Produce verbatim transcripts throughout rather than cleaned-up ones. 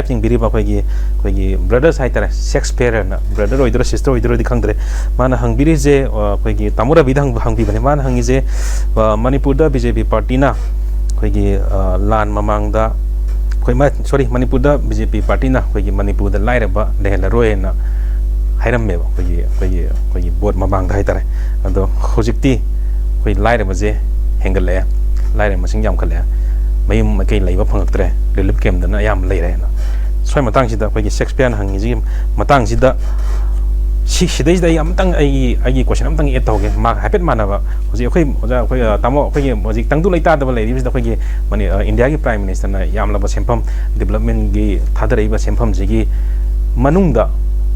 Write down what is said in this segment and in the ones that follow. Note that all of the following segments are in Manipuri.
ꯊꯦꯡꯕꯤꯔꯤꯕ ꯑꯩꯈꯣꯏꯒꯤ ꯑꯩꯈꯣꯏꯒꯤ ꯕ꯭ꯔꯗꯔꯁ ꯍꯥꯏꯇꯥꯔꯦ, ꯁꯦꯛꯁꯄꯤꯌꯔꯅ, ꯕ꯭ꯔꯗꯔ ꯑꯣꯏꯗꯣꯏꯔꯥ ꯁꯤꯁꯇꯔ ꯑꯣꯏꯗꯣꯏꯔꯣꯗꯤ ꯈꯪꯗ꯭ꯔꯦ, ꯃꯥꯅ ꯍꯪꯕꯤꯔꯤꯁꯦ, ꯑ, ꯑꯩꯈꯣꯏꯒꯤ ꯇꯥꯃꯣ ꯔꯕꯤꯗ ꯍꯪꯕ-, ꯍꯪꯕꯤꯕꯅꯦ꯫ ꯃꯥꯅ ꯍꯪꯉꯤꯁꯦ, ꯑ, ꯃꯅꯤꯄꯨꯔꯗ ꯕꯤ ꯖꯦ ꯄꯤ ꯄꯥꯔꯇꯤꯅ ꯑꯩꯈꯣꯏꯒꯤ, ꯑ, ꯂꯥꯟ ꯃꯃꯥꯡꯗ ꯑꯩꯈꯣꯏ ꯃ-, ꯁꯣꯔꯤ, ꯃꯅꯤꯄꯨꯔꯗ ꯕꯤ ꯖꯦ ꯄꯤ ꯄꯥꯔꯇꯤꯅ ꯑꯩꯈꯣꯏꯒꯤ ꯃꯅꯤꯄꯨꯔꯗ ꯂꯥꯏꯔꯕ ꯂꯩꯍꯜꯂꯔꯣꯏꯅ ꯍꯥꯏꯔꯝꯃꯦꯕ ꯑꯩꯈꯣꯏꯒꯤ, ꯑꯩꯈꯣꯏꯒꯤ, ꯑꯩꯈꯣꯏꯒꯤ ꯚꯣꯠ ꯃꯃꯥꯡꯗ ꯍꯥꯏꯇꯥꯔꯦ꯫ ꯑꯗꯣ ꯍꯧꯖꯤꯛꯇꯤ ꯑꯩꯈꯣꯏ ꯂꯥꯏꯔꯕꯁꯦ ꯍꯦꯟꯒꯠꯂꯛꯑꯦ, ꯂꯥꯏꯔꯕ ꯃꯁꯤꯡ ꯌꯥꯝꯈꯠꯂꯛꯑꯦ, ꯃꯌꯨꯝ ꯃꯀꯩ ꯂꯩꯕ ꯐꯪꯉꯛꯇ꯭ꯔꯦ, ꯔꯤꯂꯤꯐ ꯀꯦꯝꯞꯇꯅ ꯑꯌꯥꯝꯕ ꯂꯩꯔꯦꯅ꯫ ꯁ꯭ꯋꯥꯏ ꯃꯇꯥꯡꯁꯤꯗ ꯑꯩꯈꯣꯏꯒꯤ ꯁꯦꯛꯁꯄꯤꯌꯔꯅ ꯍꯪꯉꯤꯁꯤꯒꯤ ꯃꯇꯥꯡꯁꯤꯗ ꯁꯤ-, ꯁꯤꯗꯩꯁꯤꯗ ꯑꯩ ꯑꯃꯇꯪ ꯑꯩꯒꯤ, ꯑꯩꯒꯤ ꯀꯣꯏꯁꯟ ꯑꯃꯇꯪ ꯑꯦꯗ ꯇꯧꯒꯦ꯫ ꯃꯥꯒ ꯍꯥꯏꯐꯦꯠ ꯃꯥꯟꯅꯕ, ꯍꯧꯖꯤꯛ ꯑꯩꯈꯣꯏ ꯑꯣꯖꯥ, ꯑꯩꯈꯣꯏ, ꯑ, ꯇꯥꯃꯣ, ꯑꯩꯈꯣꯏꯒꯤ ꯍꯧꯖꯤꯛ ꯇꯪꯗꯨ ꯂꯩꯇꯥꯗꯕ ꯂꯩꯔꯤꯕꯁꯤꯗ ꯑꯩꯈꯣꯏꯒꯤ ꯃꯅꯤ-, ꯑ, ꯏꯟꯗꯤꯌꯥꯒꯤ ꯄ꯭ꯔꯥꯏꯝ ꯃꯤꯅꯤꯁꯇꯔꯅ ꯌꯥꯝꯂꯕ ꯁꯦꯟꯐꯝ, ꯗꯤꯕꯂꯞꯃꯦꯟꯒꯤ ꯊꯥꯗꯔꯛꯏꯕ ꯁꯦꯟꯐꯝꯁꯤꯒꯤ ꯃꯅꯨꯡꯗ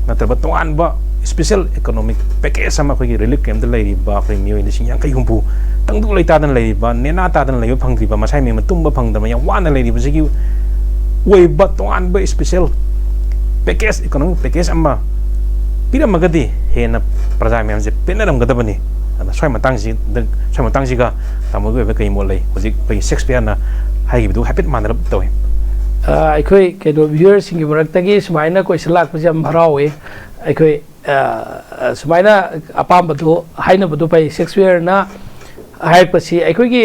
ꯅꯠꯇ꯭ꯔꯒ ꯇꯣꯉꯥꯟꯕ ꯏꯁꯄꯤꯁꯦꯜ ꯏꯀꯣꯅꯣꯃꯤꯛ ꯄꯦꯀꯦꯖ ꯑꯃ ꯑꯩꯈꯣꯏꯒꯤ ꯔꯤꯂꯤꯐ ꯀꯦꯝꯞꯇ ꯂꯩꯔꯤꯕ ꯑꯩꯈꯣꯏ ꯃꯤꯑꯣꯏ ꯂꯤꯁꯤꯡ ꯌꯥꯡꯈꯩ ꯍꯨꯝꯐꯨ ꯇꯪꯗꯨ ꯂꯩꯇꯥꯗꯅ ꯂꯩꯔꯤꯕ, ꯅꯦꯅꯥ ꯇꯥꯗꯅ ꯂꯩꯕ ꯐꯪꯗ꯭ꯔꯤꯕ, ꯃꯁꯥꯏ ꯃꯌꯨꯝ ꯇꯨꯝꯕ ꯐꯪꯗꯕ ꯌꯥꯝ ꯋꯥꯅ ꯂꯩꯔꯤꯕꯁꯤꯒꯤ ꯑꯣꯏꯕ ꯇꯣꯉꯥꯟꯕ ꯏꯁꯄꯤꯁꯦꯜ ꯄꯦꯀꯦꯖ, ꯏꯀꯣꯅꯣꯃꯤꯛ ꯄꯦꯀꯦꯖ ꯑꯃ ꯄꯤꯔꯝꯃꯒꯗꯤ ꯍꯦꯟꯅ ꯄ꯭ꯔꯖꯥ ꯃꯌꯥꯝꯁꯦ ꯄꯦꯟꯅꯔꯝꯒꯗꯕꯅꯤ꯫ ꯑꯗ ꯁ꯭ꯋꯥꯏ ꯃꯇꯥꯡꯁꯤꯗ, ꯁ꯭ꯋꯥꯏ ꯃꯇꯥꯡꯁꯤꯒ ꯇꯥꯃꯣꯒꯤ ꯑꯣꯏꯕ ꯀꯩ ꯃꯣꯠ ꯂꯩ? ꯍꯧꯖꯤꯛ ꯑꯩꯈꯣꯏꯒꯤ ꯁꯦꯛꯁꯄꯤꯌꯔꯅ ꯍꯥꯏꯈꯤꯕꯗꯨ ꯍꯥꯏꯐꯦꯠ ꯃꯥꯟꯅꯔꯞ ꯇꯧꯏ꯫ ꯑ, ꯑꯩꯈꯣꯏ ꯀꯩꯅꯣ, ꯚ꯭ꯌꯨꯋꯔꯁꯤꯡꯒꯤ ꯃꯔꯛꯇꯒꯤ ꯁꯨꯃꯥꯏꯅ ꯀꯣꯏꯁꯟ ꯂꯥꯛꯄꯁꯦ ꯌꯥꯝ ꯍꯔꯥꯎꯋꯦ꯫ ꯑꯩꯈꯣꯏ, ꯑ, ꯁꯨꯃꯥꯏꯅ ꯑꯄꯥꯝꯕꯗꯣ ꯍꯥꯏꯅꯕꯗꯣ ꯐꯩ꯫ ꯁꯦꯛꯁꯄꯤꯌꯔꯅ ꯍꯥꯏꯔꯛꯄꯁꯤ ꯑꯩꯈꯣꯏꯒꯤ,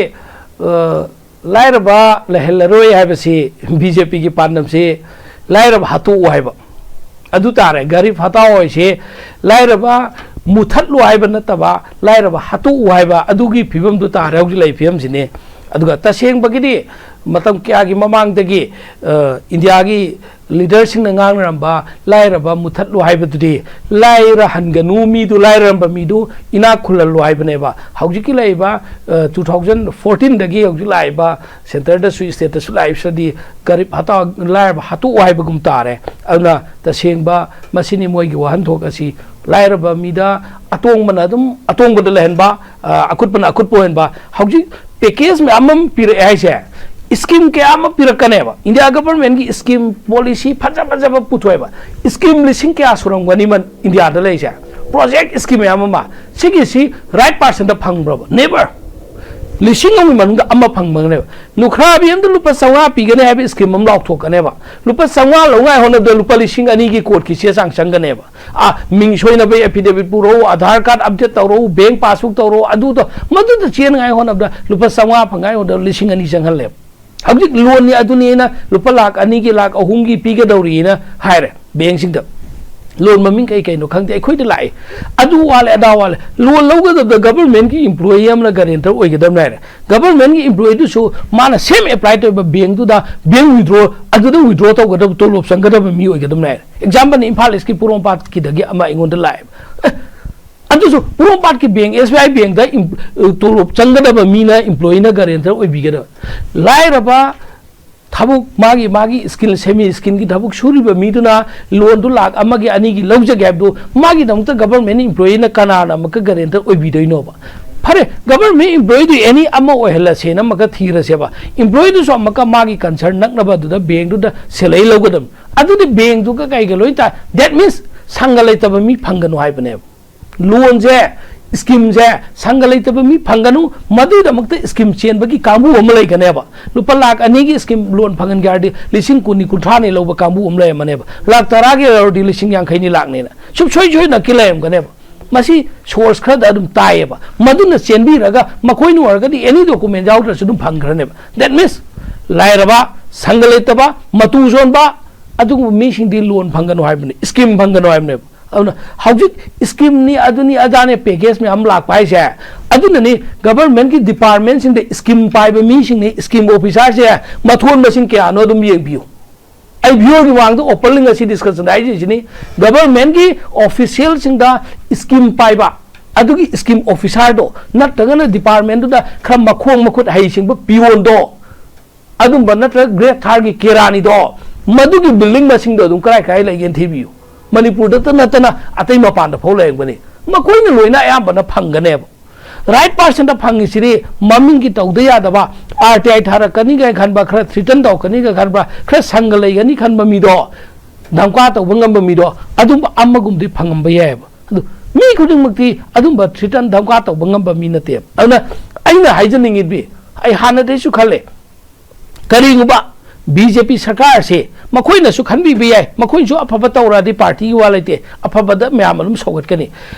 ꯑ, ꯂꯥꯏꯔꯕ ꯂꯩꯍꯜꯂꯔꯣꯏ ꯍꯥꯏꯕꯁꯤ ꯕꯤ ꯖꯦ ꯄꯤꯒꯤ ꯄꯥꯟꯗꯝꯁꯤ ꯂꯥꯏꯔꯕ ꯍꯥꯠꯇꯣꯛꯎ ꯍꯥꯏꯕ ꯑꯗꯨ ꯇꯥꯔꯦ꯫ ꯒꯔꯤꯕ ꯍꯇꯥꯎ ꯍꯥꯏꯁꯤ ꯂꯥꯏꯔꯕ ꯃꯨꯊꯠꯂꯨ ꯍꯥꯏꯕ ꯅꯠꯇꯕ, ꯂꯥꯏꯔꯕ ꯍꯥꯠꯇꯣꯛꯎ ꯍꯥꯏꯕ ꯑꯗꯨꯒꯤ ꯐꯤꯕꯝꯗꯨ ꯇꯥꯔꯦ ꯍꯧꯖꯤꯛ ꯂꯩꯔꯤꯕ ꯐꯤꯕꯝꯁꯤꯅꯤ꯫ ꯑꯗꯨꯒ ꯇꯁꯦꯡꯕꯒꯤꯗꯤ ꯃꯇꯝ ꯀꯌꯥꯒꯤ ꯃꯃꯥꯡꯗꯒꯤ, ꯑ, ꯏꯟꯗꯤꯌꯥꯒꯤ ꯂꯤꯗꯔꯁꯤꯡꯅ ꯉꯥꯡꯅꯔꯝꯕ ꯂꯥꯏꯔꯕ ꯃꯨꯊꯠꯂꯨ ꯍꯥꯏꯕꯗꯨꯗꯤ, ꯂꯥꯏꯔ ꯍꯟꯒꯅꯨ, ꯃꯤꯗꯨ, ꯂꯥꯏꯔꯔꯝꯕ ꯃꯤꯗꯨ ꯏꯅꯥꯛ ꯈꯨꯜꯍꯜꯂꯨ ꯍꯥꯏꯕꯅꯦꯕ꯫ ꯍꯧꯖꯤꯛꯀꯤ ꯂꯩꯔꯤꯕ, ꯑ, ꯇꯨ ꯊꯥꯎꯖꯟ ꯐꯣꯔꯇꯤꯟꯗꯒꯤ ꯍꯧꯖꯤꯛ ꯂꯥꯛꯏꯕ ꯁꯦꯟꯇꯔꯗꯁꯨ ꯁ꯭ꯇꯦꯠꯇꯁꯨ ꯂꯥꯛꯏꯕꯁꯤꯗꯤ ꯒꯔꯤꯕ ꯍꯇꯥꯎ, ꯂꯥꯏꯔꯕ ꯍꯥꯠꯇꯣꯛꯎ ꯍꯥꯏꯕꯒꯨꯝ ꯇꯥꯔꯦ꯫ ꯑꯗꯨꯅ ꯇꯁꯦꯡꯕ ꯃꯁꯤꯅꯤ ꯃꯣꯏꯒꯤ ꯋꯥꯍꯟꯊꯣꯛ ꯑꯁꯤ꯫ ꯂꯥꯏꯔꯕ ꯃꯤꯗ ꯑꯇꯣꯡꯕꯅ ꯑꯗꯨꯝ ꯑꯇꯣꯡꯕꯗ ꯂꯩꯍꯟꯕ, ꯑ, ꯑꯀꯨꯠꯄꯅ ꯑꯀꯨꯠꯄ ꯑꯣꯏꯍꯟꯕ꯫ ꯍꯧꯖꯤꯛ ꯄꯦꯀꯦꯖ ꯃꯌꯥꯝ ꯑꯃ ꯄꯤꯔꯛꯑꯦ ꯍꯥꯏꯁꯦ, ꯁ꯭ꯀꯤꯝ ꯀꯌꯥ ꯑꯃ ꯄꯤꯔꯛꯀꯅꯦꯕ꯫ ꯏꯟꯗꯤꯌꯥ ꯒꯚꯔꯟꯃꯦꯟꯒꯤ ꯁ꯭ꯀꯤꯝ, ꯄꯣꯂꯤꯁꯤ ꯐꯖ ꯐꯖꯕ ꯄꯨꯊꯣꯛꯑꯦꯕ꯫ ꯁ꯭ꯀꯤꯝ ꯂꯤꯁꯤꯡ ꯀꯌꯥ ꯁꯨꯔꯝꯒꯅꯤ ꯃꯟ-, ꯏꯟꯗꯤꯌꯥꯗ ꯂꯩꯔꯤꯁꯦ? ꯄ꯭ꯔꯣꯖꯦꯛ ꯁ꯭ꯀꯤꯝ ꯃꯌꯥꯝ ꯑꯃ꯫ ꯁꯤꯒꯤꯁꯤ ꯔꯥꯏꯠ ꯄꯥꯔꯁꯟꯗ ꯐꯪꯕ꯭ꯔꯕ? ꯅꯦꯕꯔ꯫ ꯂꯤꯁꯤꯡ ꯑꯃꯒꯤ ꯃꯅꯨꯡꯗ ꯑꯃ ꯐꯪꯕꯅꯦꯕ꯫ ꯅꯨꯈ꯭ꯔꯥꯕꯤ ꯑꯃꯗ ꯂꯨꯄꯥ ꯆꯥꯝꯃꯉꯥ ꯄꯤꯒꯅꯤ ꯍꯥꯏꯕ ꯁ꯭ꯀꯤꯝ ꯑꯃ ꯂꯥꯎꯊꯣꯛꯀꯅꯦꯕ꯫ ꯂꯨꯄꯥ ꯆꯥꯝꯃꯉꯥ ꯂꯧꯉꯥꯏ ꯍꯣꯠꯅꯕꯗ ꯂꯨꯄꯥ ꯂꯤꯁꯤꯡ ꯑꯅꯤꯒꯤ ꯀꯣꯔꯠꯀꯤ ꯆꯦ ꯆꯥꯡ ꯆꯪꯒꯅꯦꯕ꯫ ꯑꯥ, ꯃꯤꯡ ꯁꯣꯏꯅꯕꯩ ꯑꯦꯐꯤꯗꯦꯕꯤꯠ ꯄꯨꯔꯛꯎ, ꯑꯥꯙꯥꯔ ꯀꯥꯔꯗ ꯑꯞꯗꯦꯠ ꯇꯧꯔꯛꯎ, ꯕꯦꯡ ꯄꯥꯁꯕꯨꯛ ꯇꯧꯔꯛꯎ, ꯑꯗꯨ ꯇꯧ, ꯃꯗꯨꯗ ꯆꯦꯟꯅꯉꯥꯏ ꯍꯣꯠꯅꯕꯗ ꯂꯨꯄꯥ ꯆꯥꯝꯃꯉꯥ ꯐꯪꯉꯥꯏ ꯍꯣꯠꯅꯕꯗ ꯂꯤꯁꯤꯡ ꯑꯅꯤ ꯆꯪꯍꯜꯂꯦꯕ꯫ ꯍꯧꯖꯤꯛ ꯂꯣꯟꯅꯤ ꯑꯗꯨꯅꯤꯅ ꯂꯨꯄꯥ ꯂꯥꯛ ꯑꯅꯤꯒꯤ, ꯂꯥꯛ ꯑꯍꯨꯝꯒꯤ ꯄꯤꯒꯗꯧꯔꯤꯅ ꯍꯥꯏꯔꯦ ꯕꯦꯡꯁꯤꯡꯗ꯫ ꯂꯣꯟ ꯃꯃꯤꯡ ꯀꯩ ꯀꯩꯅꯣ ꯈꯪꯗꯦ, ꯑꯩꯈꯣꯏꯗ ꯂꯥꯛꯑꯦ꯫ ꯑꯗꯨ ꯋꯥꯠꯂꯦ, ꯑꯗꯥ ꯋꯥꯠꯂꯦ꯫ ꯂꯣꯟ ꯂꯧꯒꯗꯕꯗ ꯒꯕꯔꯃꯦꯟꯒꯤ ꯏꯝꯄ꯭ꯂꯣꯌꯤ ꯑꯃꯅ ꯒꯥꯔꯦꯟꯇꯔ ꯑꯣꯏꯒꯗꯕꯅꯦ ꯍꯥꯏꯔꯦ꯫ ꯒꯕꯔꯃꯦꯟꯒꯤ ꯏꯝꯄ꯭ꯂꯣꯌꯤꯗꯨꯁꯨ ꯃꯥꯅ ꯁꯦꯝ ꯑꯦꯄ꯭ꯂꯥꯏ ꯇꯧꯔꯤꯕ ꯕꯦꯡꯗꯨꯗ ꯕꯦꯡ ꯋꯤꯗ꯭ꯔꯣ, ꯑꯗꯨꯗ ꯋꯤꯗ꯭ꯔꯣ ꯇꯧꯒꯗꯕ, ꯇꯣꯂꯣꯞ ꯆꯪꯒꯗꯕ ꯃꯤ ꯑꯣꯏꯒꯗꯕꯅꯦ ꯍꯥꯏꯔꯦ꯫ ꯑꯦꯛꯖꯥꯝꯄꯜꯅꯤ, ꯏꯝꯐꯥꯜ ꯏꯁꯀꯤ ꯄꯣꯔꯣꯝꯄꯥꯠꯀꯤꯗꯒꯤ ꯑꯃ ꯑꯩꯉꯣꯟꯗ ꯂꯥꯛꯑꯦꯕ꯫ ꯑꯦ, ꯑꯗꯨꯁꯨ ꯄꯣꯔꯣꯝꯄꯥꯠꯀꯤ ꯕꯦꯡ, ꯑꯦꯁ ꯕꯤ ꯑꯥꯏ ꯕꯦꯡꯗ ꯏꯝ-, ꯇꯣꯂꯣꯞ ꯆꯪꯒꯗꯕ ꯃꯤꯅ ꯏꯝꯄ꯭ꯂꯣꯌꯤꯅ ꯒꯥꯔꯦꯟꯇꯔ ꯑꯣꯏꯕꯤꯒꯗꯕ꯫ ꯂꯥꯏꯔꯕ ꯊꯕꯛ, ꯃꯥꯒꯤ, ꯃꯥꯒꯤ ꯁ꯭ꯀꯤꯜ, ꯁꯦꯃꯤ ꯁ꯭ꯀꯤꯜꯒꯤ ꯊꯕꯛ ꯁꯨꯔꯤꯕ ꯃꯤꯗꯨꯅ ꯂꯣꯟꯗꯨ ꯂꯥꯛ ꯑꯃꯒꯤ, ꯑꯅꯤꯒꯤ ꯂꯧꯖꯒꯦ ꯍꯥꯏꯕꯗꯨ, ꯃꯥꯒꯤꯗꯃꯛꯇ ꯒꯕꯔꯃꯦꯟ ꯏꯝꯄ꯭ꯂꯣꯌꯤꯅ ꯀꯅꯥꯅ ꯑꯃꯨꯛꯀ ꯒꯥꯔꯦꯟꯇꯔ ꯑꯣꯏꯕꯤꯗꯣꯏꯅꯣꯕ? ꯐꯔꯦ, ꯒꯕꯔꯃꯦꯟ ꯏꯝꯄ꯭ꯂꯣꯌꯤꯗꯨ ꯑꯦꯅꯤ ꯑꯃ ꯑꯣꯏꯍꯜꯂꯁꯦꯅ ꯑꯃꯨꯛꯀ ꯊꯤꯔꯁꯦꯕ꯫ ꯏꯝꯄ꯭ꯂꯣꯌꯤꯗꯨꯁꯨ ꯑꯃꯨꯛꯀ ꯃꯥꯒꯤ ꯀꯟꯁꯔꯟ ꯅꯛꯅꯕꯗꯨꯗ ꯕꯦꯡꯗꯨꯗ ꯁꯦꯂꯔꯤ ꯂꯧꯒꯗꯕꯅꯤ꯫ ꯑꯗꯨꯗꯤ ꯕꯦꯡꯗꯨꯒ ꯀꯩꯒ ꯂꯣꯏ ꯇꯥꯏ꯫ That means ꯁꯪꯒ ꯂꯩꯇꯕ ꯃꯤ ꯐꯪꯒꯅꯨ ꯍꯥꯏꯕꯅꯦꯕ꯫ ꯂꯣꯟꯁꯦ, ꯁ꯭ꯀꯤꯝꯁꯦ ꯁꯪꯒ ꯂꯩꯇꯕ ꯃꯤ ꯐꯪꯒꯅꯨ, ꯃꯗꯨꯒꯤꯗꯃꯛꯇ ꯁ꯭ꯀꯤꯝ ꯆꯦꯟꯕꯒꯤ ꯀꯥꯡꯕꯨ ꯑꯃ ꯂꯩꯒꯅꯦꯕ꯫ ꯂꯨꯄꯥ ꯂꯥꯛ ꯑꯅꯤꯒꯤ ꯁ꯭ꯀꯤꯝ ꯂꯣꯟ ꯐꯪꯍꯟꯒꯦ ꯍꯥꯏꯔꯗꯤ ꯂꯤꯁꯤꯡ ꯀꯨꯟꯅꯤ, ꯀꯨꯟꯊ꯭ꯔꯥꯅꯤ ꯂꯧꯕ ꯀꯥꯡꯕꯨ ꯑꯃ ꯂꯩꯔꯝꯃꯅꯦꯕ꯫ ꯂꯥꯛ ꯇꯔꯥꯒꯤ ꯂꯧꯔꯗꯤ ꯂꯤꯁꯤꯡ ꯌꯥꯡꯈꯩꯅꯤ, ꯂꯥꯛꯅꯦꯅ ꯁꯨꯡꯁꯣꯏ ꯁꯣꯏꯗꯅ ꯀꯤ ꯂꯩꯔꯝꯒꯅꯦꯕ꯫ ꯃꯁꯤ ꯁꯣꯔꯁ ꯈꯔꯗ ꯑꯗꯨꯝ ꯇꯥꯏꯌꯦꯕ꯫ ꯃꯗꯨꯅ ꯆꯦꯟꯕꯤꯔꯒ ꯃꯈꯣꯏꯅ ꯑꯣꯏꯔꯒꯗꯤ ꯑꯦꯅꯤ ꯗꯣꯀꯨꯃꯦꯟ ꯌꯥꯎꯗ꯭ꯔꯁꯨ ꯑꯗꯨꯝ ꯐꯪꯈ꯭ꯔꯅꯦꯕ꯫ That means ꯂꯥꯏꯔꯕ, ꯁꯪꯒ ꯂꯩꯇꯕ, ꯃꯇꯨ ꯁꯣꯟꯕ, ꯑꯗꯨꯒꯨꯝꯕ ꯃꯤꯁꯤꯡꯗꯤ ꯂꯣꯟ ꯐꯪꯒꯅꯨ ꯍꯥꯏꯕꯅꯤ, ꯁ꯭ꯀꯤꯝ ꯐꯪꯒꯅꯨ ꯍꯥꯏꯕꯅꯦꯕ꯫ ꯑꯗꯨꯅ ꯍꯧꯖꯤꯛ ꯁ꯭ꯀꯤꯝꯅꯤ, ꯑꯗꯨꯅꯤ, ꯑꯗꯥꯅꯦ, ꯄꯦꯀꯦꯖ ꯃꯌꯥꯝ ꯂꯥꯛꯄ ꯍꯥꯏꯁꯦ꯫ ꯑꯗꯨꯅꯅꯤ ꯒꯕꯔꯃꯦꯟꯒꯤ ꯗꯤꯄꯥꯔꯠꯃꯦꯟꯁꯤꯡꯗ ꯁ꯭ꯀꯤꯝ ꯄꯥꯏꯕ ꯃꯤꯁꯤꯡꯅꯤ, ꯁ꯭ꯀꯤꯝ ꯑꯣꯐꯤꯁꯥꯔꯁꯦ ꯃꯊꯣꯟ ꯃꯁꯤꯡ ꯀꯌꯥꯅꯣ ꯑꯗꯨꯝ ꯌꯦꯡꯕꯤꯌꯨ꯫ ꯑꯩ ꯚꯤꯌꯣꯔꯒꯤ ꯃꯃꯥꯡꯗ ꯑꯣꯄꯟꯂꯤ ꯉꯁꯤ ꯗꯤꯁꯀꯁꯟꯗ ꯍꯥꯏꯖꯔꯤꯁꯤꯅꯤ, ꯒꯕꯔꯃꯦꯟꯒꯤ ꯑꯣꯐꯤꯁꯤꯌꯦꯜꯁꯤꯡꯗ ꯁ꯭ꯀꯤꯝ ꯄꯥꯏꯕ, ꯑꯗꯨꯒꯤ ꯁ꯭ꯀꯤꯝ ꯑꯣꯐꯤꯁꯥꯔꯗꯣ ꯅꯠꯇ꯭ꯔꯒꯅ ꯗꯤꯄꯥꯔꯠꯃꯦꯟꯗꯨꯗ ꯈꯔ ꯃꯈꯣꯡ ꯃꯈꯨꯠ ꯍꯩꯁꯤꯡꯕ ꯄꯤꯌꯣꯟꯗꯣ, ꯑꯗꯨꯝꯕ ꯅꯠꯇ꯭ꯔꯒ ꯒ꯭ꯔꯦꯠ ꯊꯥꯔꯒꯤ ꯀꯦꯔꯥꯅꯤꯗꯣ, ꯃꯗꯨꯒꯤ ꯕꯤꯜꯗꯤꯡ ꯃꯁꯤꯡꯗꯣ ꯑꯗꯨꯝ ꯀꯔꯥꯏ ꯀꯔꯥꯏ ꯂꯩꯒꯦꯅ ꯊꯤꯕꯤꯌꯨ꯫ ꯃꯅꯤꯄꯨꯔꯗꯇ ꯅꯠꯇꯅ ꯑꯇꯩ ꯃꯄꯥꯟꯗ ꯐꯥꯎ ꯂꯩꯔꯝꯒꯅꯤ꯫ ꯃꯈꯣꯏꯅ ꯂꯣꯏꯅ ꯑꯌꯥꯝꯕꯅ ꯐꯪꯒꯅꯦꯕ꯫ ꯔꯥꯏꯠ ꯄꯥꯔꯁꯟꯗ ꯐꯪꯉꯤꯁꯤꯗꯤ ꯃꯃꯤꯡꯒꯤ ꯇꯧꯗ ꯌꯥꯗꯕ, ꯑꯥꯔ ꯇꯤ ꯑꯥꯏ ꯊꯥꯔꯛꯀꯅꯤꯒ ꯈꯟꯕ, ꯈꯔ ꯊ꯭ꯔꯤꯇꯟ ꯇꯧꯔꯛꯀꯅꯤꯒ ꯈꯟꯕ, ꯈꯔ ꯁꯪꯒ ꯂꯩꯒꯅꯤ ꯈꯟꯕ ꯃꯤꯗꯣ, ꯙꯝꯀꯥ ꯇꯧꯕ ꯉꯝꯕ ꯃꯤꯗꯣ, ꯑꯗꯨꯝꯕ ꯑꯃꯒꯨꯝꯕꯗꯤ ꯐꯪꯉꯝꯕ ꯌꯥꯏꯑꯕ꯫ ꯑꯗꯨ ꯃꯤ ꯈꯨꯗꯤꯡꯃꯛꯇꯤ ꯑꯗꯨꯝꯕ ꯊ꯭ꯔꯤꯇꯟ ꯙꯝꯀꯥ ꯇꯧꯕ ꯉꯝꯕ ꯃꯤ ꯅꯠꯇꯦꯕ꯫ ꯑꯗꯨꯅ ꯑꯩꯅ ꯍꯥꯏꯖꯅꯤꯡꯉꯤꯗꯤ, ꯑꯩ ꯍꯥꯟꯅꯗꯩꯁꯨ ꯈꯜꯂꯦ, ꯀꯔꯤꯒꯨꯝꯕ ꯕꯤ ꯖꯦ ꯄꯤ ꯁꯔꯀꯥꯔꯁꯦ ꯃꯈꯣꯏꯅꯁꯨ ꯈꯟꯕꯤꯕ ꯌꯥꯏ, ꯃꯈꯣꯏꯅꯁꯨ ꯑꯐꯕ ꯇꯧꯔꯛꯑꯗꯤ ꯄꯥꯔꯇꯤꯒꯤ ꯋꯥ ꯂꯩꯇꯦ, ꯑꯐꯕꯗ ꯃꯌꯥꯝ ꯑꯗꯨꯝ ꯁꯧꯒꯠꯀꯅꯤ꯫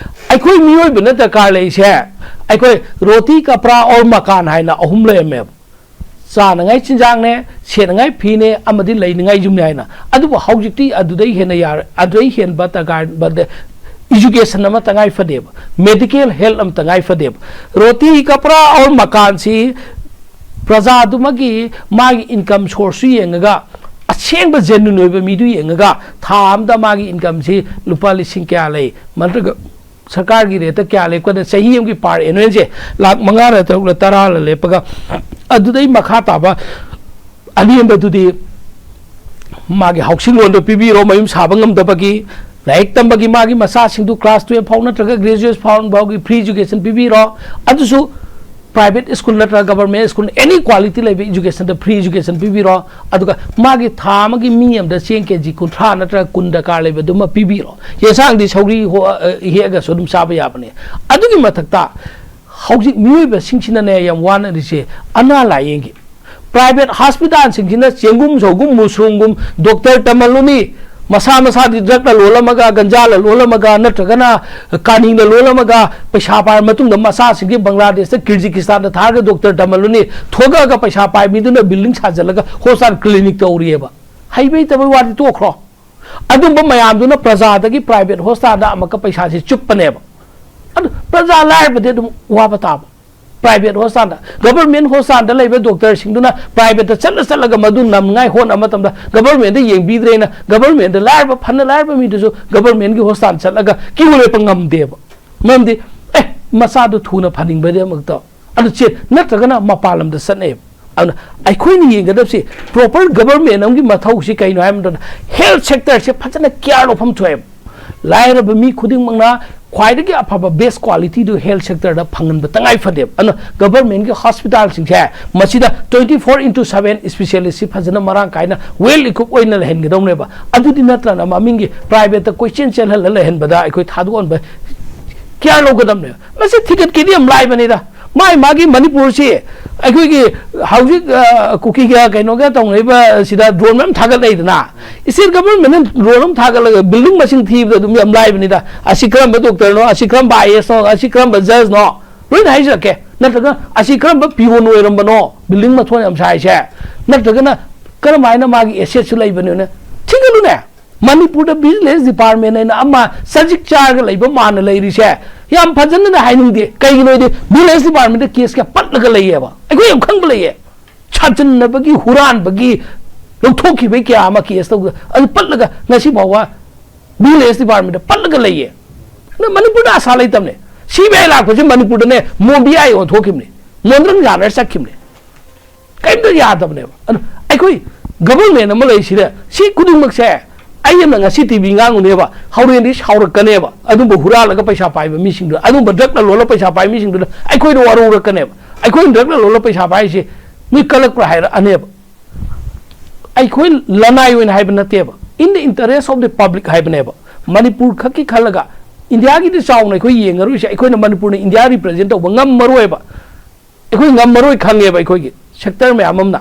ꯑꯩꯈꯣꯏ ꯃꯤꯑꯣꯏꯕꯅ ꯗꯔꯀꯥꯔ ꯂꯩꯔꯤꯁꯦ, ꯑꯩꯈꯣꯏ ꯔꯣꯇꯤ, ꯀꯄ꯭ꯔꯥ ꯑꯣꯔ ꯃꯀꯥꯟ ꯍꯥꯏꯅ ꯑꯍꯨꯝ ꯂꯩꯔꯝꯃꯦꯕ꯫ ꯆꯥꯅꯉꯥꯏ ꯆꯤꯟꯖꯥꯛꯅꯦ, ꯁꯦꯠꯅꯉꯥꯏ ꯐꯤꯅꯦ, ꯑꯃꯗꯤ ꯂꯩꯅꯉꯥꯏ ꯌꯨꯝꯅꯦ ꯍꯥꯏꯅ꯫ ꯑꯗꯨꯕꯨ ꯍꯧꯖꯤꯛꯇꯤ ꯑꯗꯨꯗꯩ ꯍꯦꯟꯅ ꯌꯥꯔ-, ꯑꯗꯨꯗꯩ ꯍꯦꯟꯕ ꯗꯔꯀꯥꯔ, education ꯑꯃ ꯇꯉꯥꯏ ꯐꯗꯦꯕ, medical health ꯑꯃ ꯇꯉꯥꯏ ꯐꯗꯦꯕ꯫ ꯔꯣꯇꯤ, ꯀꯄ꯭ꯔꯥ ꯑꯣꯔ ꯃꯀꯥꯟꯁꯤ ꯄ꯭ꯔꯖꯥꯗꯨꯃꯒꯤ ꯃꯥꯒꯤ income sourceꯁꯨ ꯌꯦꯡꯉꯒ, ꯑꯁꯦꯡꯕ genuine ꯑꯣꯏꯕ ꯃꯤꯗꯨ ꯌꯦꯡꯉꯒ, ꯊꯥ ꯑꯃꯗ ꯃꯥꯒꯤ incomeꯁꯤ ꯂꯨꯄꯥ ꯂꯤꯁꯤꯡ ꯀꯌꯥ ꯂꯩ, ꯅꯠꯇ꯭ꯔꯒ ꯁꯔꯀꯥꯔꯒꯤ rateꯇ ꯀꯌꯥ ꯂꯦꯞꯀꯗ, ꯆꯍꯤ ꯑꯃꯒꯤ per annumꯁꯦ ꯂꯥꯛ ꯃꯉꯥꯔ ꯇꯔꯨꯛꯂ ꯇꯔꯥꯔ ꯂꯦꯞꯄꯒ, ꯑꯗꯨꯗꯩ ꯃꯈꯥ ꯇꯥꯕ ꯑꯅꯦꯝꯕꯗꯨꯗꯤ ꯃꯥꯒꯤ housing loanꯗꯣ ꯄꯤꯕꯤꯔꯣ, ꯃꯌꯨꯝ ꯁꯥꯕ ꯉꯝꯗꯕꯒꯤ, ꯂꯥꯏꯔꯤꯛ ꯇꯝꯕꯒꯤ ꯃꯥꯒꯤ ꯃꯆꯥꯁꯤꯡꯗꯨ class twelve ꯐꯥꯎ ꯅꯠꯇ꯭ꯔꯒ graduate ꯐꯥꯎ ꯐꯥꯎꯒꯤ free education ꯄꯤꯕꯤꯔꯣ꯫ ꯑꯗꯨꯁꯨ private school ꯅꯠꯇ꯭ꯔꯒ government school, any quality ꯂꯩꯕ educationꯗ free education ꯄꯤꯕꯤꯔꯣ꯫ ꯑꯗꯨꯒ ꯃꯥꯒꯤ ꯊꯥ ꯑꯃꯒꯤ ꯃꯤ ꯑꯃꯗ ꯆꯦꯡ KG ꯀꯨꯟꯊ꯭ꯔꯥ ꯅꯠꯇ꯭ꯔꯒ ꯀꯨꯟ ꯗꯔꯀꯥꯔ ꯂꯩꯕꯗꯨꯃ ꯄꯤꯕꯤꯔꯣ꯫ ꯌꯦꯟꯁꯥꯡꯗꯤ ꯁꯧꯒ꯭ꯔꯤ ꯍꯣ-, ꯑ, ꯍꯦꯛꯑꯒꯁꯨ ꯑꯗꯨꯝ ꯆꯥꯕ ꯌꯥꯕꯅꯦ꯫ ꯑꯗꯨꯒꯤ ꯃꯊꯛꯇ ꯍꯧꯖꯤꯛ ꯃꯤꯑꯣꯏꯕꯁꯤꯡꯁꯤꯅꯅꯦ ꯌꯥꯝ ꯋꯥꯅꯔꯤꯁꯦ ꯑꯅꯥ ꯂꯥꯏꯌꯦꯡꯒꯤ꯫ Private hospitalꯁꯤꯡꯁꯤꯅ ꯆꯦꯡꯒꯨꯝ, ꯁꯧꯒꯨꯝ, ꯃꯨꯁꯔꯨꯝꯒꯨꯝ, doctor ꯇꯝꯍꯜꯂꯨꯅꯤ, ꯃꯁꯥ ꯃꯁꯥꯗꯤ drugꯅ ꯂꯣꯜꯂꯝꯃꯒ, ꯒꯟꯖꯥꯅ ꯂꯣꯜꯂꯝꯃꯒ, ꯅꯠꯇ꯭ꯔꯒꯅ ꯀꯥꯅꯤꯅ ꯂꯣꯜꯂꯝꯃꯒ, ꯄꯩꯁꯥ ꯄꯥꯏꯔ ꯃꯇꯨꯡꯗ ꯃꯆꯥꯁꯤꯡꯁꯤ ꯕꯪꯒ꯭ꯂꯥꯗꯦꯁꯇ, ꯀꯤꯔꯖꯤꯀꯤꯁꯇꯥꯟꯗ ꯊꯥꯔꯒ doctor ꯇꯝꯍꯜꯂꯨꯅꯤ, ꯊꯣꯛꯂꯛꯑꯒ ꯄꯩꯁꯥ ꯄꯥꯏ ꯃꯤꯗꯨꯅ building ꯁꯥꯖꯤꯜꯂꯒ hospital clinic ꯇꯧꯔꯤꯑꯕ꯫ ꯍꯩꯕ ꯍꯩꯇꯕꯩ ꯋꯥꯗꯤ ꯇꯣꯛꯈ꯭ꯔꯣ꯫ ꯑꯗꯨꯝꯕ ꯃꯌꯥꯝꯗꯨꯅ ꯄ꯭ꯔꯖꯥꯗꯒꯤ private hospitalꯗ ꯑꯃꯨꯛꯀ ꯄꯩꯁꯥꯁꯦ ꯆꯨꯞꯄꯅꯦꯕ꯫ ꯑꯗꯨ ꯄ꯭ꯔꯖꯥ ꯂꯥꯏꯔꯕꯗꯤ ꯑꯗꯨꯝ ꯋꯥꯕ ꯇꯥꯕ꯫ Private hospitalꯗ, government hospitalꯗ ꯂꯩꯕ doctorꯁꯤꯡꯗꯨꯅ privateꯇ ꯆꯠꯂ ꯆꯠꯂꯒ ꯃꯗꯨ ꯅꯝꯅꯉꯥꯏ ꯍꯣꯠꯅꯕ ꯃꯇꯝꯗ governmentꯗ ꯌꯦꯡꯕꯤꯗ꯭ꯔꯦꯅ governmentꯗ ꯂꯥꯏꯔꯕ, ꯐꯅ ꯂꯥꯏꯔꯕ ꯃꯤꯗꯨꯁꯨ governmentꯀꯤ hospital ꯆꯠꯂꯒ queue ꯂꯦꯞꯄ ꯉꯝꯗꯦꯕ꯫ ꯃꯔꯝꯗꯤ, ꯑꯦ, ꯃꯆꯥꯗꯨ ꯊꯨꯅ ꯐꯅꯤꯡꯕꯒꯤꯗꯃꯛꯇ ꯑꯗꯨ ꯆꯦ-, ꯅꯠꯇ꯭ꯔꯒꯅ ꯃꯄꯥꯟ ꯂꯝꯗ ꯆꯠꯅꯩꯕ꯫ ꯑꯗꯨꯅ ꯑꯩꯈꯣꯏꯅ ꯌꯦꯡꯒꯗꯕꯁꯤ proper government ꯑꯃꯒꯤ ꯃꯊꯧꯁꯤ ꯀꯩꯅꯣ ꯍꯥꯏꯕ ꯃꯇꯝꯗ health sectorꯁꯦ ꯐꯖꯅ care ꯂꯧꯐꯝ ꯊꯣꯛꯑꯦꯕ꯫ ꯂꯥꯏꯔꯕ ꯃꯤ ꯈꯨꯗꯤꯡꯃꯛꯅ ꯈ꯭ꯋꯥꯏꯗꯒꯤ ꯑꯐꯕ best qualityꯗꯨ health sectorꯗ ꯐꯪꯍꯟꯕ ꯇꯉꯥꯏ ꯐꯗꯦꯕ꯫ ꯑꯗꯨꯅ governmentꯀꯤ hospitalꯁꯤꯡꯁꯦ ꯃꯁꯤꯗ twenty four into seven specialistꯁꯤ ꯐꯖꯅ ꯃꯔꯥꯡ ꯀꯥꯏꯅ well equipped ꯑꯣꯏꯅ ꯂꯩꯍꯟꯒꯗꯧꯅꯦꯕ꯫ ꯑꯗꯨꯗꯤ ꯅꯠꯇ꯭ꯔꯅ ꯃꯃꯤꯡꯒꯤ privateꯇ ꯀꯣꯏꯆꯦꯟ ꯆꯦꯜꯍꯜꯂ ꯂꯩꯍꯟꯕꯗ ꯑꯩꯈꯣꯏ ꯊꯥꯗꯣꯛꯍꯟꯕ care ꯂꯧꯒꯗꯕꯅꯦꯕ꯫ ꯃꯁꯤ ꯊꯤꯒꯠꯀꯦꯗꯤ ꯌꯥꯝ ꯂꯥꯏꯕꯅꯤꯗ꯫ ꯃꯥꯏ ꯃꯥꯒꯤ ꯃꯅꯤꯄꯨꯔꯁꯤ ꯑꯩꯈꯣꯏꯒꯤ ꯍꯧꯖꯤꯛ, ꯑ, ꯀꯨꯀꯤꯒ ꯀꯩꯅꯣꯒ ꯇꯧꯅꯔꯤꯕ ꯁꯤꯗ ꯗ꯭ꯔꯣꯟ ꯑꯃ ꯊꯥꯒꯠꯂꯛꯏꯗꯅ, ꯏꯁꯇꯦꯠ ꯒꯚꯔꯟꯃꯦꯟꯠꯅ ꯗ꯭ꯔꯣꯟ ꯑꯃ ꯊꯥꯒꯠꯂꯒ ꯕꯤꯜꯗꯤꯡ ꯃꯁꯤꯡ ꯊꯤꯕꯗ ꯑꯗꯨꯝ ꯌꯥꯝ ꯂꯥꯏꯕꯅꯤꯗ꯫ ꯑꯁꯤ ꯀꯔꯝꯕ ꯗꯣꯛꯇꯔꯅꯣ, ꯑꯁꯤ ꯀꯔꯝꯕ ꯑꯥꯏ ꯑꯦꯁꯅꯣ, ꯑꯁꯤ ꯀꯔꯝꯕ ꯖꯖꯅꯣ, ꯂꯣꯏꯅ ꯍꯥꯏꯖꯔꯛꯀꯦ꯫ ꯅꯠꯇ꯭ꯔꯒ ꯑꯁꯤ ꯀꯔꯝꯕ ꯄꯤꯌꯣꯟ ꯑꯣꯏꯔꯝꯕꯅꯣ, ꯕꯤꯜꯗꯤꯡ ꯃꯊꯣꯟ ꯌꯥꯝ ꯁꯥꯏꯁꯦ? ꯅꯠꯇ꯭ꯔꯒꯅ ꯀꯔꯝ ꯍꯥꯏꯅ ꯃꯥꯒꯤ ꯑꯦꯁꯦꯠꯁꯨ ꯂꯩꯕꯅꯣꯅ ꯊꯤꯒꯠꯂꯨꯅꯦ꯫ ꯃꯅꯤꯄꯨꯔꯗ ꯚꯤꯖꯤꯂꯦꯟꯁ ꯗꯤꯄꯥꯔꯠꯃꯦꯟ ꯍꯥꯏꯅ ꯑꯃ ꯆꯖꯤꯛ ꯆꯥꯔꯒ ꯂꯩꯕ ꯃꯥꯅ ꯂꯩꯔꯤꯁꯦ ꯌꯥꯝ ꯐꯖꯅ ꯍꯥꯏꯅꯤꯡꯗꯦ꯫ ꯀꯩꯒꯤꯅꯣꯗꯤ ꯚꯤꯖꯤꯂꯦꯟꯁ ꯗꯤꯄꯥꯔꯠꯃꯦꯟꯗ ꯀꯦꯁ ꯀꯌꯥ ꯄꯠꯂꯒ ꯂꯩꯌꯦꯕ, ꯑꯩꯈꯣꯏ ꯌꯥꯝ ꯈꯪꯕ ꯂꯩꯌꯦ꯫ ꯁꯥꯖꯤꯟꯅꯕꯒꯤ, ꯍꯨꯔꯥꯟꯕꯒꯤ ꯂꯧꯊꯣꯛꯈꯤꯕꯩ ꯀꯌꯥ ꯑꯃ ꯀꯦꯁ ꯇꯧꯗ, ꯑꯗꯨ ꯄꯠꯂꯒ ꯉꯁꯤ ꯐꯥꯎꯕ ꯚꯤꯖꯤꯂꯦꯟꯁ ꯗꯤꯄꯥꯔꯠꯃꯦꯟꯗ ꯄꯠꯂꯒ ꯂꯩꯌꯦ꯫ ꯑꯗ ꯃꯅꯤꯄꯨꯔꯗ ꯑꯁꯥ ꯂꯩꯇꯕꯅꯦ꯫ ꯁꯤ ꯕꯤ ꯑꯥꯏ ꯂꯥꯛꯄꯁꯦ ꯃꯅꯤꯄꯨꯔꯗꯅꯦ ꯃꯣꯕꯤ ꯑꯥꯏ ꯑꯣꯟꯊꯣꯛꯈꯤꯕꯅꯦ, ꯃꯣꯟꯗ꯭ꯔꯪ ꯌꯥꯅꯔ ꯆꯠꯈꯤꯕꯅꯦ꯫ ꯀꯔꯤꯝꯇ ꯌꯥꯗꯕꯅꯦꯕ꯫ ꯑꯗꯨ ꯑꯩꯈꯣꯏ ꯒꯚꯔꯟꯃꯦꯟ ꯑꯃ ꯂꯩꯁꯤꯗ ꯁꯤ ꯈꯨꯗꯤꯡꯃꯛꯁꯦ, ꯑꯩ ꯑꯃꯅ ꯉꯁꯤ ꯇꯤ ꯚꯤ ꯉꯥꯡꯉꯨꯅꯦꯕ, ꯍꯣꯔꯦꯟꯗꯤ ꯁꯥꯎꯔꯛꯀꯅꯦꯕ꯫ ꯑꯗꯨꯝꯕ ꯍꯨꯔꯥꯜꯂꯒ ꯄꯩꯁꯥ ꯄꯥꯏꯕ ꯃꯤꯁꯤꯡꯗꯨ, ꯑꯗꯨꯝꯕ ꯗ꯭ꯔꯒ ꯂꯂꯣꯜꯂ ꯄꯩꯁꯥ ꯄꯥꯏꯕ ꯃꯤꯁꯤꯡꯗꯨꯅ ꯑꯩꯈꯣꯏꯗ ꯋꯥꯔꯧꯔꯛꯀꯅꯦꯕ꯫ ꯑꯩꯈꯣꯏꯅ ꯗ꯭ꯔꯒ ꯂꯂꯣꯜꯂ ꯄꯩꯁꯥ ꯄꯥꯏꯔꯤꯁꯦ ꯃꯤ ꯀꯜꯂꯛꯄ꯭ꯔꯥ ꯍꯥꯏꯔꯛꯑꯅꯦꯕ꯫ ꯑꯩꯈꯣꯏ ꯂꯅꯥꯏ ꯑꯣꯏꯅ ꯍꯥꯏꯕ ꯅꯠꯇꯦꯕ, in the interest of the public ꯍꯥꯏꯕꯅꯦꯕ꯫ ꯃꯅꯤꯄꯨꯔ ꯈꯛꯀꯤ ꯈꯜꯂꯒ ꯏꯟꯗꯤꯌꯥꯒꯤꯗꯤ ꯆꯥꯎꯅ ꯑꯩꯈꯣꯏ ꯌꯦꯡꯉꯔꯣꯏꯁꯦ꯫ ꯑꯩꯈꯣꯏꯅ ꯃꯅꯤꯄꯨꯔꯅ ꯏꯟꯗꯤꯌꯥ ꯔꯤꯄ꯭ꯔꯖꯦꯟ ꯇꯧꯕ ꯉꯝꯃꯔꯣꯏꯕ꯫ ꯑꯩꯈꯣꯏ ꯉꯝꯃꯔꯣꯏ ꯈꯪꯉꯦꯕ꯫ ꯑꯩꯈꯣꯏꯒꯤ ꯁꯦꯛꯇꯔ ꯃꯌꯥꯝ ꯑꯃꯅ,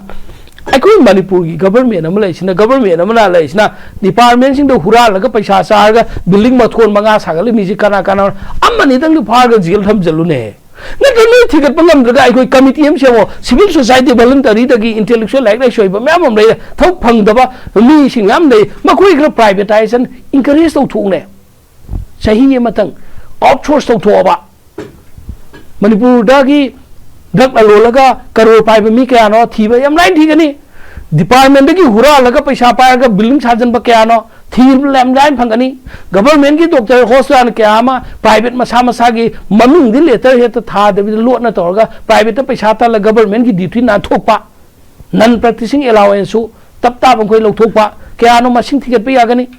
ꯑꯩꯈꯣꯏ ꯃꯅꯤꯄꯨꯔꯒꯤ ꯒꯚꯔꯟꯃꯦꯟ ꯑꯃ ꯂꯩꯁꯤꯅ, ꯒꯚꯔꯟꯃꯦꯟ ꯑꯃꯅ ꯂꯩꯁꯤꯅ ꯗꯤꯄꯥꯔꯠꯃꯦꯟꯁꯤꯡꯗ ꯍꯨꯔꯥꯜꯂꯒ ꯄꯩꯁꯥ ꯆꯥꯔꯒ ꯕꯤꯜꯗꯤꯡ ꯃꯊꯣꯟ ꯃꯉꯥ ꯁꯥꯒꯠꯂꯤ ꯃꯤꯁꯤ ꯀꯅꯥ ꯀꯅꯥ? ꯑꯃꯅꯤꯗꯪꯗꯤ ꯐꯥꯔꯒ ꯖꯦꯜ ꯊꯝꯖꯜꯂꯨꯅꯦ꯫ ꯅꯠꯇ꯭ꯔ ꯅꯣꯏ ꯊꯤꯒꯠꯄ ꯉꯝꯗ꯭ꯔꯒ ꯑꯩꯈꯣꯏ ꯀꯝꯃꯤꯇꯤ ꯑꯃ ꯁꯦꯝꯃꯣ꯫ ꯁꯤꯚꯤꯜ ꯁꯣꯁꯥꯏꯇꯤ ꯚꯣꯂꯨꯟꯇꯔꯤꯗꯒꯤ ꯏꯟꯇꯦꯂꯦꯛꯆꯨꯋꯦꯜ, ꯂꯥꯏꯔꯤꯛ ꯂꯥꯏꯁꯨ ꯍꯩꯕ ꯃꯌꯥꯝ ꯑꯃ ꯂꯩ, ꯊꯕꯛ ꯐꯪꯗꯕ ꯃꯤꯁꯤꯡ ꯃꯌꯥꯝ ꯂꯩ, ꯃꯈꯣꯏ ꯈꯔ ꯄ꯭ꯔꯥꯏꯚꯦꯇꯥꯏꯖꯦꯁꯟ ꯏꯟꯀꯔꯦꯖ ꯇꯧꯊꯣꯛꯎꯅꯦ꯫ ꯆꯍꯤ ꯑꯃꯇꯪ ꯑꯥꯎꯠꯁꯣꯔꯁ ꯇꯧꯊꯣꯛꯑꯕ, ꯃꯅꯤꯄꯨꯔꯗꯒꯤ ꯗ꯭ꯔꯒ ꯂꯂꯣꯜꯂꯒ ꯀꯔꯣꯔ ꯄꯥꯏꯕ ꯃꯤ ꯀꯌꯥꯅꯣ ꯊꯤꯕ ꯌꯥꯝ ꯂꯥꯏꯅ ꯊꯤꯒꯅꯤ꯫ ꯗꯤꯄꯥꯔꯠꯃꯦꯟꯗꯒꯤ ꯍꯨꯔꯥꯜꯂꯒ ꯄꯩꯁꯥ ꯄꯥꯏꯔꯒ ꯕꯤꯜꯗꯤꯡ ꯁꯥꯖꯤꯟꯕ ꯀꯌꯥꯅꯣ ꯊꯤꯕ ꯌꯥꯝ ꯂꯥꯏꯅ ꯐꯪꯒꯅꯤ꯫ ꯒꯚꯔꯟꯃꯦꯟꯒꯤ ꯗꯣꯛꯇꯔ ꯍꯣꯁꯄꯤꯇꯥꯜ ꯀꯌꯥ ꯑꯃ ꯄ꯭ꯔꯥꯏꯚꯦꯠ ꯃꯁꯥ ꯃꯁꯥꯒꯤ ꯃꯃꯤꯡꯗꯤ ꯂꯦꯇꯔ ꯍꯦꯠꯇ ꯊꯥꯗꯕꯤꯗ ꯂꯣꯠꯅ ꯇꯧꯔꯒ ꯄ꯭ꯔꯥꯏꯚꯦꯠꯇ ꯄꯩꯁꯥ ꯇꯥꯜꯂꯒ ꯒꯚꯔꯟꯃꯦꯟꯒꯤ ꯗ꯭ꯌꯨꯇꯤ ꯅꯥꯟꯊꯣꯛꯄ, ꯅꯟ ꯄ꯭ꯔꯦꯛꯇꯤꯁꯤꯡ ꯑꯦꯂꯥꯋꯦꯟꯁꯁꯨ ꯇꯞ ꯇꯥꯕ ꯃꯈꯣꯏ ꯂꯧꯊꯣꯛꯄ ꯀꯌꯥꯅꯣ ꯃꯁꯤꯡ ꯊꯤꯒꯠꯄ ꯌꯥꯒꯅꯤ꯫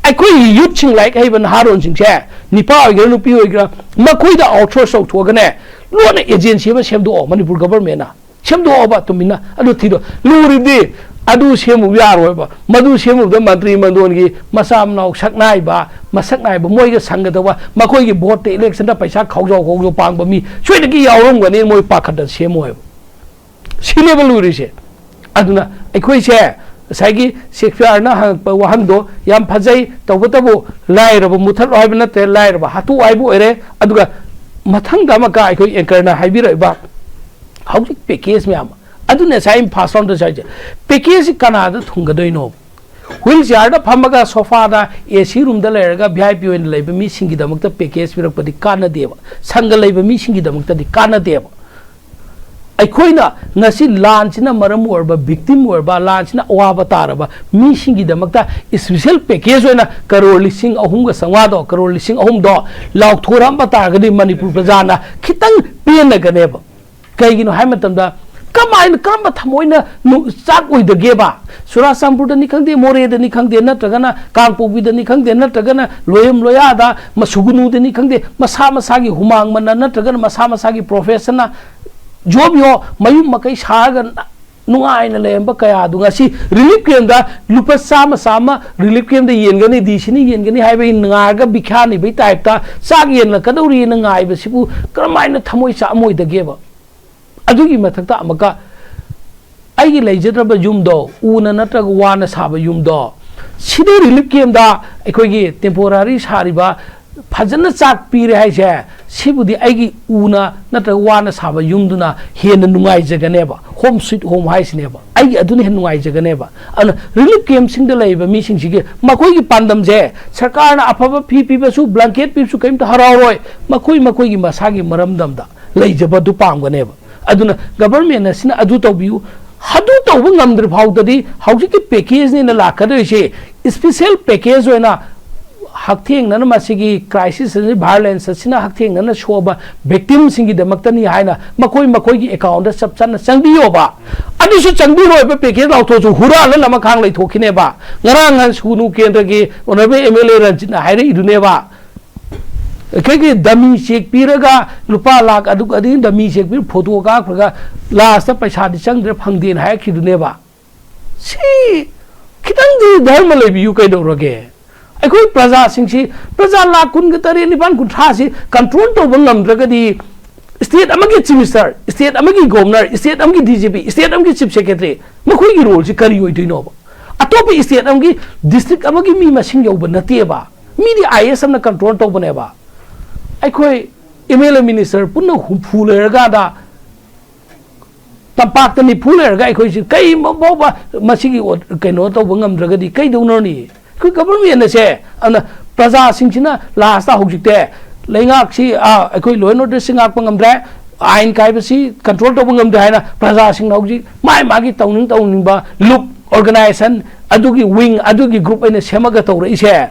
ꯑꯩꯈꯣꯏꯒꯤ ꯌꯨꯠꯁꯤꯡ, ꯂꯥꯏꯔꯤꯛ ꯍꯩꯕ ꯅꯍꯥꯔꯣꯟꯁꯤꯡꯁꯦ, ꯅꯨꯄꯥ ꯑꯣꯏꯒꯦꯔꯥ ꯅꯨꯄꯤ ꯑꯣꯏꯒꯦꯔꯥ, ꯃꯈꯣꯏꯗ ꯑꯥꯎꯠꯁꯣꯔꯁ ꯇꯧꯊꯣꯛꯑꯒꯅꯦ, ꯂꯣꯟꯅ ꯑꯦꯖꯦꯟꯁꯤ ꯑꯃ ꯁꯦꯝꯗꯣꯛꯑꯣ꯫ ꯃꯅꯤꯄꯨꯔ ꯒꯚꯔꯟꯃꯦꯟꯅ ꯁꯦꯝꯗꯣꯛꯑꯣꯕ꯫ ꯇꯨꯃꯤꯟꯅ ꯑꯗꯨ ꯊꯤꯗꯣ꯫ ꯂꯨꯔꯤꯕꯗꯤ ꯑꯗꯨ ꯁꯦꯝꯃꯨꯕ ꯌꯥꯔꯣꯏꯕ꯫ ꯃꯗꯨ ꯁꯦꯝꯃꯨꯕꯗ ꯃꯟꯇ꯭ꯔꯤ ꯃꯟꯗꯣꯟꯒꯤ ꯃꯆꯥ ꯃꯅꯥꯎ ꯁꯛ ꯅꯥꯏꯕ, ꯃꯁꯛ ꯅꯥꯏꯕ, ꯃꯣꯏꯒ ꯁꯪꯒꯗꯧꯕ, ꯃꯈꯣꯏꯒꯤ ꯚꯣꯠꯇ, ꯏꯂꯦꯛꯁꯟꯗ ꯄꯩꯁꯥ ꯈꯥꯎꯖꯥꯎ ꯈꯥꯎꯖꯥꯎ ꯄꯥꯡꯕ ꯃꯤ ꯁꯣꯏꯗꯅꯒꯤ ꯌꯥꯎꯔꯝꯒꯅꯤ, ꯃꯣꯏ ꯄꯥꯈꯠꯇꯅ ꯁꯦꯝꯃꯣꯏꯕ꯫ ꯁꯤꯅꯦꯕ ꯂꯨꯔꯤꯁꯦ꯫ ꯑꯗꯨꯅ ꯑꯩꯈꯣꯏꯁꯦ ꯉꯁꯥꯏꯒꯤ ꯁꯦꯛꯁꯄꯤꯌꯔꯅ ꯍꯪꯉꯛꯄ ꯋꯥꯍꯪꯗꯣ ꯌꯥꯝ ꯐꯖꯩ, ꯇꯧꯕꯇꯕꯨ ꯂꯥꯏꯔꯕ ꯃꯨꯊꯠꯂꯣ ꯍꯥꯏꯕ ꯅꯠꯇ꯭ꯔꯦ, ꯂꯥꯏꯔꯕ ꯍꯥꯠꯇꯣꯛꯑꯣ ꯍꯥꯏꯕ ꯑꯣꯏꯔꯦ꯫ ꯑꯗꯨꯒ ꯃꯊꯪꯗ ꯑꯃꯨꯛꯀ ꯑꯩꯈꯣꯏ ꯑꯦꯡꯀꯔꯅ ꯍꯥꯏꯕꯤꯔꯛꯏꯕ ꯍꯧꯖꯤꯛ ꯄꯦꯀꯦꯖ ꯃꯌꯥꯝ ꯑꯃ꯫ ꯑꯗꯨꯅ ꯉꯁꯥꯏ ꯑꯩꯅ ꯐꯥꯔꯁ ꯔꯥꯎꯟꯗꯁꯨ ꯍꯥꯏꯁꯦ, ꯄꯦꯀꯦꯖꯁꯤ ꯀꯅꯥꯗ ꯊꯨꯡꯒꯗꯣꯏꯅꯣ? ꯍ꯭ꯋꯤꯜ ꯆꯤꯌꯥꯔꯗ ꯐꯝꯃꯒ ꯁꯣꯐꯥꯗ ꯑꯦ ꯁꯤ ꯔꯨꯝꯗ ꯂꯩꯔꯒ ꯚꯤ ꯑꯥꯏ ꯄꯤ ꯑꯣꯏꯅ ꯂꯩꯕ ꯃꯤꯁꯤꯡꯒꯤꯗꯃꯛꯇ ꯄꯦꯀꯦꯖ ꯄꯤꯔꯛꯄꯗꯤ ꯀꯥꯟꯅꯗꯦꯕ, ꯁꯪꯒ ꯂꯩꯕ ꯃꯤꯁꯤꯡꯒꯤꯗꯃꯛꯇꯗꯤ ꯀꯥꯟꯅꯗꯦꯕ꯫ ꯑꯩꯈꯣꯏꯅ ꯉꯁꯤ ꯂꯥꯟꯁꯤꯅ ꯃꯔꯝ ꯑꯣꯏꯔꯕ, ꯚꯤꯛꯇꯤꯝ ꯑꯣꯏꯔꯕ, ꯂꯥꯟꯁꯤꯅ ꯑꯋꯥꯕ ꯇꯥꯔꯕ ꯃꯤꯁꯤꯡꯒꯤꯗꯃꯛꯇ ꯏꯁꯄꯤꯁꯦꯜ ꯄꯦꯀꯦꯖ ꯑꯣꯏꯅ ꯀꯔꯣꯔ ꯂꯤꯁꯤꯡ ꯑꯍꯨꯝꯒ ꯆꯥꯝꯃꯉꯥꯗꯣ, ꯀꯔꯣꯔ ꯂꯤꯁꯤꯡ ꯑꯍꯨꯝꯗꯣ ꯂꯥꯎꯊꯣꯔꯛꯑꯝꯕ ꯇꯥꯔꯒꯗꯤ ꯃꯅꯤꯄꯨꯔ ꯄ꯭ꯔꯖꯥꯅ ꯈꯤꯇꯪ ꯄꯦꯟꯅꯒꯅꯦꯕ꯫ ꯀꯩꯒꯤꯅꯣ ꯍꯥꯏꯕ ꯃꯇꯝꯗ, ꯀꯃꯥꯏꯅ, ꯀꯔꯝꯕ ꯊꯃꯣꯏꯅ ꯅꯨ-, ꯆꯥꯛ ꯑꯣꯏꯗꯒꯦꯕ? ꯆꯨꯔꯥꯆꯥꯟꯄꯨꯔꯗꯅꯤ ꯈꯪꯗꯦ, ꯃꯣꯔꯦꯗꯅꯤ ꯈꯪꯗꯦ, ꯅꯠꯇ꯭ꯔꯒꯅ ꯀꯥꯡꯄꯣꯛꯄꯤꯗꯅꯤ ꯈꯪꯗꯦ, ꯅꯠꯇ꯭ꯔꯒꯅ ꯂꯣꯌꯝ ꯂꯣꯌꯥꯗ, ꯃ-, ꯁꯨꯒꯨꯅꯨꯗꯅꯤ ꯈꯪꯗꯦ, ꯃꯁꯥ ꯃꯁꯥꯒꯤ ꯍꯨꯃꯥꯡ ꯃꯅ ꯅꯠꯇ꯭ꯔꯒꯅ ꯃꯁꯥ ꯃꯁꯥꯒꯤ ꯄ꯭ꯔꯣꯐꯦꯁꯟꯅ ꯖꯣꯕ ꯌꯣ ꯃꯌꯨꯝ ꯃꯀꯩ ꯁꯥꯔꯒ ꯅꯨꯡꯉꯥꯏꯅ ꯂꯩꯔꯝꯕ ꯀꯌꯥꯗꯨ ꯉꯁꯤ ꯔꯤꯂꯤꯐ ꯀꯦꯝꯗ ꯂꯨꯄꯥ ꯆꯥꯝꯃ ꯆꯥꯝꯃ ꯔꯤꯂꯤꯐ ꯀꯦꯝꯗ ꯌꯦꯟꯒꯅꯤ, ꯗꯤ ꯁꯤꯅ ꯌꯦꯟꯒꯅꯤ ꯍꯥꯏꯕꯒꯤ ꯉꯥꯏꯔꯒ ꯚꯤꯈ꯭ꯌꯥ ꯅꯤꯕꯩ ꯇꯥꯏꯞꯇ ꯆꯥꯛ ꯌꯦꯜꯂꯛꯀꯗꯧꯔꯤꯅ ꯉꯥꯏꯕꯁꯤꯕꯨ ꯀꯔꯝꯍꯥꯏꯅ ꯊꯃꯣꯏ ꯆꯥꯛꯑꯝꯃꯣꯏꯗꯒꯦꯕ? ꯑꯗꯨꯒꯤ ꯃꯊꯛꯇ ꯑꯃꯨꯛꯀ ꯑꯩꯒꯤ ꯂꯩꯖꯗ꯭ꯔꯕ ꯌꯨꯝꯗꯣ, ꯎꯅ ꯅꯠꯇ꯭ꯔꯒ ꯋꯥꯅ ꯁꯥꯕ ꯌꯨꯝꯗꯣ, ꯁꯤꯗ ꯔꯤꯂꯤꯐ ꯀꯦꯝꯗ ꯑꯩꯈꯣꯏꯒꯤ ꯇꯦꯝꯄꯣꯔꯥꯔꯤ ꯁꯥꯔꯤꯕ ꯐꯖꯅ ꯆꯥꯛ ꯄꯤꯔꯦ ꯍꯥꯏꯁꯦ, ꯁꯤꯕꯨꯗꯤ ꯑꯩꯒꯤ ꯎꯅ ꯅꯠꯇ꯭ꯔꯒ ꯋꯥꯅ ꯁꯥꯕ ꯌꯨꯝꯗꯨꯅ ꯍꯦꯟꯅ ꯅꯨꯡꯉꯥꯏꯖꯒꯅꯦꯕ꯫ ꯍꯣꯝ ꯁ꯭ꯋꯤꯠ ꯍꯣꯝ ꯍꯥꯏꯁꯤꯅꯦꯕ, ꯑꯩꯒꯤ ꯑꯗꯨꯅ ꯍꯦꯟꯅ ꯅꯨꯡꯉꯥꯏꯖꯒꯅꯦꯕ꯫ ꯑꯗꯨꯅ ꯔꯤꯂꯤꯐ ꯀꯦꯝꯁꯤꯡꯗ ꯂꯩꯔꯤꯕ ꯃꯤꯁꯤꯡꯁꯤꯒꯤ ꯃꯈꯣꯏꯒꯤ ꯄꯥꯟꯗꯝꯁꯦ ꯁꯔꯀꯥꯔꯅ ꯑꯐꯕ ꯐꯤ ꯄꯤꯕꯁꯨ, ꯕ꯭ꯂꯥꯡꯀꯦꯠ ꯄꯤꯕꯁꯨ ꯀꯔꯤꯝꯇ ꯍꯔꯥꯎꯔꯣꯏ꯫ ꯃꯈꯣꯏ ꯃꯈꯣꯏꯒꯤ ꯃꯁꯥꯒꯤ ꯃꯔꯝꯗꯝꯗ ꯂꯩꯖꯕ ꯑꯗꯨ ꯄꯥꯝꯒꯅꯦꯕ꯫ ꯑꯗꯨꯅ ꯒꯚꯔꯟꯃꯦꯟ ꯑꯁꯤꯅ ꯑꯗꯨ ꯇꯧꯕꯤꯌꯨ, ꯑꯗꯨ ꯇꯧꯕ ꯉꯝꯗ꯭ꯔꯤ ꯐꯥꯎꯗꯗꯤ ꯍꯧꯖꯤꯛꯀꯤ ꯄꯦꯀꯦꯖꯅꯦꯅ ꯂꯥꯛꯀꯗꯣꯏꯁꯦ, ꯏꯁꯄꯤꯁꯦꯜ ꯄꯦꯀꯦꯖ ꯑꯣꯏꯅ ꯍꯛꯊꯦꯡꯅꯅ ꯃꯁꯤꯒꯤ ꯀ꯭ꯔꯥꯏꯁꯤꯁ ꯑꯁꯤ, ꯚꯥꯏꯑꯣꯂꯦꯟꯁ ꯑꯁꯤꯅ ꯍꯛꯊꯦꯡꯅꯅ ꯁꯣꯛꯑꯕ ꯚꯤꯛꯇꯤꯝꯁꯤꯡꯒꯤꯗꯃꯛꯇꯅꯤ ꯍꯥꯏꯅ ꯃꯈꯣꯏ ꯃꯈꯣꯏꯒꯤ ꯑꯦꯀꯥꯎꯟꯗ ꯆꯞ ꯆꯥꯅ ꯆꯪꯕꯤꯌꯣꯕ꯫ ꯑꯗꯨꯁꯨ ꯆꯪꯕꯤꯔꯣꯏꯕ, ꯄꯦꯀꯦꯖ ꯂꯥꯎꯊꯣꯛꯑꯁꯨ ꯍꯨꯔꯥꯜꯂ ꯂꯃꯈꯥꯡ ꯂꯩꯊꯣꯛꯈꯤꯅꯦꯕ꯫ ꯉꯔꯥꯡ ꯅꯍꯥꯟ ꯁꯨꯒꯨꯅꯨ ꯀꯦꯟꯗ꯭ꯔꯒꯤ ꯑꯣꯅꯔꯦꯕꯜ ꯑꯦꯝ ꯑꯦꯜ ꯑꯦ ꯔꯟꯖꯤꯠꯅ ꯍꯥꯏꯔꯛꯏꯗꯨꯅꯦꯕ꯫ ꯑꯩꯈꯣꯏꯒꯤ ꯗꯃꯤ ꯆꯦꯛ ꯄꯤꯔꯒ ꯂꯨꯄꯥ ꯂꯥꯈ ꯑꯗꯨꯛ ꯑꯗꯨꯒꯤ ꯗꯃꯤ ꯆꯦꯛ ꯄꯤꯔ ꯐꯣꯇꯣ ꯀꯥꯞꯈ꯭ꯔꯒ ꯂꯥꯁꯇ ꯄꯩꯁꯥꯗꯤ ꯆꯪꯗ꯭ꯔꯦ, ꯐꯪꯗꯦꯅ ꯍꯥꯏꯔꯛꯈꯤꯗꯨꯅꯦꯕ꯫ ꯁꯤ ꯈꯤꯇꯪꯗꯤ ꯙꯔꯃ ꯂꯩꯕꯤꯌꯨ ꯀꯩꯗꯧꯔꯒꯦ? ꯑꯩꯈꯣꯏ ꯄ꯭ꯔꯖꯥꯁꯤꯡꯁꯤ, ꯄ꯭ꯔꯖꯥ ꯂꯥꯈ ꯀꯨꯟꯒ ꯇꯔꯦꯠ, ꯅꯤꯄꯥꯟ, ꯀꯨꯟꯊ꯭ꯔꯥꯁꯤ ꯀꯟꯇ꯭ꯔꯣꯜ ꯇꯧꯕ ꯉꯝꯗ꯭ꯔꯒꯗꯤ, ꯁ꯭ꯇꯦꯠ ꯑꯃꯒꯤ ꯆꯤꯐ ꯃꯤꯅꯤꯁꯇꯔ, ꯁ꯭ꯇꯦꯠ ꯑꯃꯒꯤ ꯒꯣꯕꯔꯅꯔ, ꯁ꯭ꯇꯦꯠ ꯑꯃꯒꯤ ꯗꯤ ꯖꯤ ꯄꯤ, ꯁ꯭ꯇꯦꯠ ꯑꯃꯒꯤ ꯆꯤꯐ ꯁꯦꯀ꯭ꯔꯦꯇꯔꯤ, ꯃꯈꯣꯏꯒꯤ ꯔꯣꯜꯁꯤ ꯀꯔꯤ ꯑꯣꯏꯗꯣꯏꯅꯣꯕ? ꯑꯇꯣꯞꯄ ꯁ꯭ꯇꯦꯠ ꯑꯃꯒꯤ ꯗꯤꯁꯇ꯭ꯔꯤꯛ ꯑꯃꯒꯤ ꯃꯤ ꯃꯁꯤꯡ ꯌꯧꯕ ꯅꯠꯇꯦꯕ꯫ ꯃꯤꯗꯤ ꯑꯥꯏ ꯑꯦꯁ ꯑꯃꯅ ꯀꯟꯇ꯭ꯔꯣꯜ ꯇꯧꯕꯅꯦꯕ꯫ ꯑꯩꯈꯣꯏ ꯑꯦꯝ ꯑꯦꯜ ꯑꯦ ꯃꯤꯅꯤꯁꯇꯔ ꯄꯨꯟꯅ ꯍꯨꯝꯐꯨ ꯂꯩꯔꯀꯥꯟꯗ, ꯇꯝꯄꯥꯛꯇ ꯅꯤꯐꯨ ꯂꯩꯔꯒ ꯑꯩꯈꯣꯏꯁꯤ ꯀꯩ ꯐꯥꯎꯕ ꯃꯁꯤꯒꯤ ꯑꯣ-, ꯀꯩꯅꯣ ꯇꯧꯕ ꯉꯝꯗ꯭ꯔꯒꯗꯤ ꯀꯩꯗꯧꯅꯔꯅꯤ? ꯑꯩꯈꯣꯏ ꯒꯚꯔꯟꯃꯦꯟ ꯑꯁꯦ, ꯑꯗꯨꯅ ꯄ꯭ꯔꯖꯥꯁꯤꯡꯁꯤꯅ ꯂꯥꯁꯇ ꯍꯧꯖꯤꯛꯇꯤ ꯂꯩꯉꯥꯛꯁꯤ, ꯑ, ꯑꯩꯈꯣꯏ ꯂꯣ ꯑꯦꯟ ꯑꯣꯔꯗꯔꯁꯤ ꯉꯥꯛꯄ ꯉꯝꯗ꯭ꯔꯦ, ꯑꯥꯏꯟ ꯀꯥꯏꯕꯁꯤ ꯀꯟꯇ꯭ꯔꯣꯜ ꯇꯧꯕ ꯉꯝꯗ꯭ꯔꯦ ꯍꯥꯏꯅ ꯄ꯭ꯔꯖꯥꯁꯤꯡꯅ ꯍꯧꯖꯤꯛ ꯃꯥꯏ ꯃꯥꯒꯤ ꯇꯧꯅꯤꯡ ꯇꯧꯅꯤꯡꯕ ꯂꯨꯞ, ꯑꯣꯔꯒꯅꯥꯏꯖꯦꯁꯟ, ꯑꯗꯨꯒꯤ ꯋꯤꯡ, ꯑꯗꯨꯒꯤ ꯒ꯭ꯔꯨꯞ ꯑꯩꯅ ꯁꯦꯝꯃꯒ ꯇꯧꯔꯛꯏꯁꯦ꯫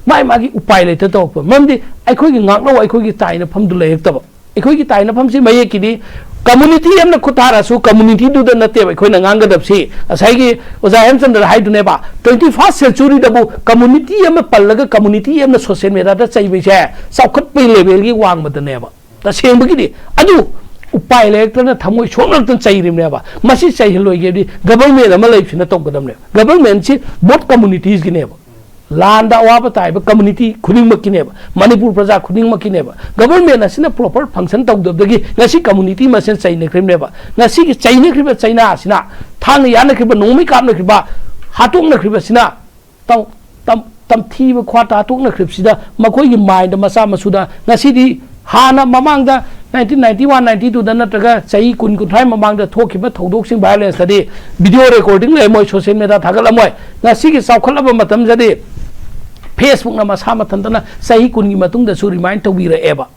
ꯃꯥꯏ ꯃꯥꯒꯤ ꯎꯄꯥꯏ ꯂꯩꯇ ꯇꯧꯔꯛꯄ ꯃꯔꯝꯗꯤ ꯑꯩꯈꯣꯏꯒꯤ ꯉꯥꯛꯅꯧ, ꯑꯩꯈꯣꯏꯒꯤ ꯇꯥꯏꯅꯐꯝꯗꯨ ꯂꯩꯔꯛꯇꯕ꯫ ꯑꯩꯈꯣꯏꯒꯤ ꯇꯥꯏꯅꯐꯝꯁꯤ ꯃꯌꯦꯛꯀꯤꯗꯤ ꯀꯝꯃꯨꯅꯤꯇꯤ ꯑꯃꯅ ꯈꯨꯠ ꯊꯥꯔꯁꯨ ꯀꯝꯃꯨꯅꯤꯇꯤꯗꯨꯗ ꯅꯠꯇꯦꯕ ꯑꯩꯈꯣꯏꯅ ꯉꯥꯡꯒꯗꯕꯁꯤ꯫ ꯉꯁꯥꯏꯒꯤ ꯑꯣꯖꯥ ꯍꯦꯝꯆꯟꯗ꯭ꯔ ꯍꯥꯏꯗꯨꯅꯦꯕ, ꯇ꯭ꯋꯦꯟꯇꯤ ꯐꯥꯔꯁ ꯁꯦꯟꯆꯨꯔꯤꯗꯕꯨ ꯀꯝꯃꯨꯅꯤꯇꯤ ꯑꯃ ꯄꯜꯂꯒ ꯀꯝꯃꯨꯅꯤꯇꯤ ꯑꯃꯅ ꯁꯣꯁꯤꯌꯦꯜ ꯃꯦꯗꯤꯌꯥꯗ ꯆꯩꯕꯁꯦ ꯆꯥꯎꯈꯠꯄꯒꯤ ꯂꯦꯚꯦꯜꯒꯤ ꯋꯥꯡꯃꯗꯅꯦꯕ꯫ ꯇꯁꯦꯡꯕꯒꯤꯗꯤ ꯑꯗꯨ ꯎꯄꯥꯏ ꯂꯩꯔꯛꯇꯅ ꯊꯃꯣꯏ ꯁꯣꯛꯅꯔꯛꯇꯅ ꯆꯩꯔꯤꯕꯅꯦꯕ꯫ ꯃꯁꯤ ꯆꯩꯍꯜꯂꯣꯏꯒꯦꯗꯤ ꯒꯚꯔꯟꯃꯦꯟ ꯑꯃ ꯂꯩꯕꯁꯤꯅ ꯇꯧꯒꯗꯕꯅꯦꯕ꯫ ꯒꯚꯔꯟꯃꯦꯟꯁꯤ ꯕꯣꯠ ꯀꯝꯃꯨꯅꯤꯇꯤꯁꯀꯤꯅꯦꯕ꯫ ꯂꯥꯟꯗ ꯑꯋꯥꯕ ꯇꯥꯏꯕ ꯀꯝꯃꯨꯅꯤꯇꯤ ꯈꯨꯗꯤꯡꯃꯛꯀꯤꯅꯦꯕ, ꯃꯅꯤꯄꯨꯔ ꯄ꯭ꯔꯖꯥ ꯈꯨꯗꯤꯡꯃꯛꯀꯤꯅꯦꯕ꯫ ꯒꯚꯔꯟꯃꯦꯟ ꯑꯁꯤꯅ ꯄ꯭ꯔꯣꯄꯔ ꯐꯪꯁꯟ ꯇꯧꯗꯕꯗꯒꯤ ꯉꯁꯤ ꯀꯝꯃꯨꯅꯤꯇꯤ ꯃꯁꯦꯟ ꯆꯩꯅꯈ꯭ꯔꯤꯕꯅꯦꯕ꯫ ꯉꯁꯤꯒꯤ ꯆꯩꯅꯈ꯭ꯔꯤꯕ ꯆꯩꯅꯥ ꯑꯁꯤꯅ, ꯊꯥꯡꯅ ꯌꯥꯅꯈ꯭ꯔꯤꯕ, ꯅꯣꯡꯃꯩ ꯀꯥꯞꯅꯈ꯭ꯔꯤꯕ, ꯍꯥꯠꯇꯣꯛꯅꯈ꯭ꯔꯤꯕꯁꯤꯅ ꯇꯝ-, ꯇꯝ-, ꯇꯝꯊꯤꯕ ꯈ꯭ꯋꯥ ꯇꯥꯊꯣꯛꯅꯈ꯭ꯔꯤꯕꯁꯤꯗ ꯃꯈꯣꯏꯒꯤ ꯃꯥꯏꯟꯗ ꯃꯆꯥ ꯃꯁꯨꯗ ꯉꯁꯤꯗꯤ ꯍꯥꯟꯅ ꯃꯃꯥꯡꯗ ꯅꯥꯏꯟꯇꯤꯟ ꯅꯥꯏꯟꯇꯤ ꯋꯥꯟ ꯅꯥꯏꯟꯇꯤ ꯇꯨꯗ ꯅꯠꯇ꯭ꯔꯒ ꯆꯍꯤ ꯀꯨꯟ ꯀꯨꯟꯊ꯭ꯔꯥ ꯃꯃꯥꯡꯗ ꯊꯣꯛꯈꯤꯕ ꯊꯧꯗꯣꯛꯁꯤꯡ, ꯚꯥꯏꯑꯣꯂꯦꯟꯁꯇꯗꯤ ꯚꯤꯗꯤꯑꯣ ꯔꯦꯀꯣꯔꯗꯤꯡ ꯂꯩꯔꯝꯃꯣꯏ, ꯁꯣꯁꯤꯌꯦꯜ ꯃꯦꯗꯤꯌꯥ ꯊꯥꯒꯠꯂꯝꯃꯣꯏ꯫ ꯉꯁꯤꯒꯤ ꯆꯥꯎꯈꯠꯂꯕ ꯃꯇꯝꯁꯤꯗꯗꯤ ꯐꯦꯁꯕꯨꯛꯅ ꯃꯁꯥ ꯃꯊꯟꯇꯅ ꯆꯍꯤ ꯀꯨꯟꯒꯤ ꯃꯇꯨꯡꯗꯁꯨ ꯔꯤꯃꯥꯏꯟ ꯇꯧꯕꯤꯔꯛꯑꯦꯕ꯫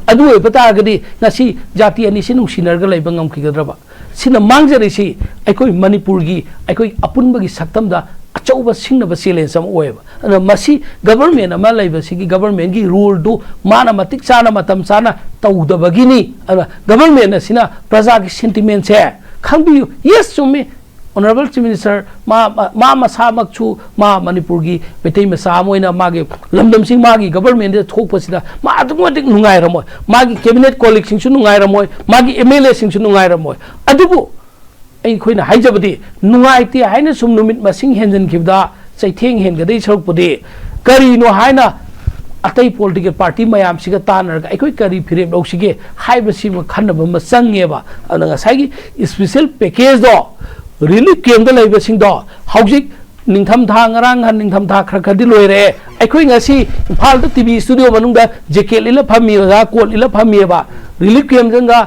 ꯑꯗꯨ ꯑꯣꯏꯕ ꯇꯥꯔꯒꯗꯤ ꯉꯁꯤ ꯖꯥꯇꯤ ꯑꯅꯤꯁꯤ ꯅꯨꯡꯁꯤꯅꯔꯒ ꯂꯩꯕ ꯉꯝꯈꯤꯒꯗ꯭ꯔꯕ? ꯁꯤꯅ ꯃꯥꯡꯖꯔꯤꯁꯤ ꯑꯩꯈꯣꯏ ꯃꯅꯤꯄꯨꯔꯒꯤ, ꯑꯩꯈꯣꯏ ꯑꯄꯨꯟꯕꯒꯤ ꯁꯛꯇꯝꯗ ꯑꯆꯧꯕ ꯁꯤꯡꯅꯕ ꯆꯦꯂꯦꯟꯖ ꯑꯃ ꯑꯣꯏꯌꯦꯕ꯫ ꯑꯗꯨꯅ ꯃꯁꯤ ꯒꯚꯔꯟꯃꯦꯟ ꯑꯃ ꯂꯩꯕꯁꯤꯒꯤ ꯒꯚꯔꯟꯃꯦꯟꯒꯤ ꯔꯣꯜꯗꯨ ꯃꯥꯅ ꯃꯇꯤꯛ ꯆꯥꯅ ꯃꯇꯝ ꯆꯥꯅ ꯇꯧꯗꯕꯒꯤꯅꯤ꯫ ꯑꯗꯨꯅ ꯒꯚꯔꯟꯃꯦꯟ ꯑꯁꯤꯅ ꯄ꯭ꯔꯖꯥꯒꯤ ꯁꯦꯟꯇꯤꯃꯦꯟꯁꯦ ꯈꯪꯕꯤꯌꯨ꯫ ꯌꯦꯁ, ꯆꯨꯝꯃꯤ꯫ ꯑꯣꯅꯔꯦꯕꯜ ꯆꯤꯐ ꯃꯤꯅꯤꯁꯇꯔ ꯃꯥ, ꯃꯥ, ꯃꯥ ꯃꯁꯥꯃꯛꯁꯨ ꯃꯥ ꯃꯅꯤꯄꯨꯔꯒꯤ ꯃꯩꯇꯩ ꯃꯆꯥ ꯑꯃ ꯑꯣꯏꯅ ꯃꯥꯒꯤ ꯂꯝꯗꯝꯁꯤꯡ ꯃꯥꯒꯤ ꯒꯚꯔꯟꯃꯦꯟꯗ ꯊꯣꯛꯄꯁꯤꯗ ꯃꯥ ꯑꯗꯨꯛꯀꯤ ꯃꯇꯤꯛ ꯅꯨꯡꯉꯥꯏꯔꯝꯃꯣꯏ꯫ ꯃꯥꯒꯤ ꯀꯦꯕꯤꯅꯦꯠ ꯀꯣꯂꯤꯛꯁꯤꯡꯁꯨ ꯅꯨꯡꯉꯥꯏꯔꯝꯃꯣꯏ꯫ ꯃꯥꯒꯤ ꯑꯦꯝ ꯑꯦꯜ ꯑꯦꯁꯤꯡꯁꯨ ꯅꯨꯡꯉꯥꯏꯔꯝꯃꯣꯏ꯫ ꯑꯗꯨꯕꯨ ꯑꯩꯈꯣꯏꯅ ꯍꯥꯏꯖꯕꯗꯤ, ꯅꯨꯡꯉꯥꯏꯇꯦ ꯍꯥꯏꯅ ꯁꯨꯝ ꯅꯨꯃꯤꯠ ꯃꯁꯤꯡ ꯍꯦꯟꯖꯤꯟꯈꯤꯕꯗ ꯆꯩꯊꯦꯡ ꯍꯦꯟꯒꯗꯧ ꯁꯔꯨꯛꯄꯨꯗꯤ, ꯀꯔꯤꯅꯣ ꯍꯥꯏꯅ ꯑꯇꯩ ꯄꯣꯂꯤꯇꯤꯀꯦꯜ ꯄꯥꯔꯇꯤ ꯃꯌꯥꯝꯁꯤꯒ ꯇꯥꯟꯅꯔꯒ ꯑꯩꯈꯣꯏ ꯀꯔꯤ ꯐꯤꯔꯦꯞ ꯂꯧꯁꯤꯒꯦ ꯍꯥꯏꯕꯁꯤꯃ ꯈꯟꯅꯕ ꯑꯃ ꯆꯪꯉꯦꯕ꯫ ꯑꯗꯨꯅ ꯉꯁꯥꯏꯒꯤ ꯏꯁꯄꯤꯁꯦꯜ ꯄꯦꯀꯦꯖꯇꯣ, ꯔꯤꯂꯤꯐ ꯀꯦꯝꯗ ꯂꯩꯕꯁꯤꯡꯗꯣ, ꯍꯧꯖꯤꯛ ꯅꯤꯡꯊꯝꯊꯥ, ꯉꯔꯥꯡ ꯅꯍꯥꯟ ꯅꯤꯡꯊꯝꯊꯥ ꯈꯔ ꯈꯔꯗꯤ ꯂꯣꯏꯔꯛꯑꯦ꯫ ꯑꯩꯈꯣꯏ ꯉꯁꯤ ꯏꯝꯐꯥꯜꯗ ꯇꯤ ꯚꯤ ꯏꯁꯇꯨꯗꯤꯑꯣ ꯃꯅꯨꯡꯗ ꯖꯦꯀꯦꯠ ꯏꯜꯂ ꯐꯝꯃꯤ, ꯑꯣꯖꯥ ꯀꯣꯠ ꯏꯜꯂ ꯐꯝꯃꯤꯑꯕ꯫ ꯔꯤꯂꯤꯐ ꯀꯦꯝꯁꯤꯡꯒ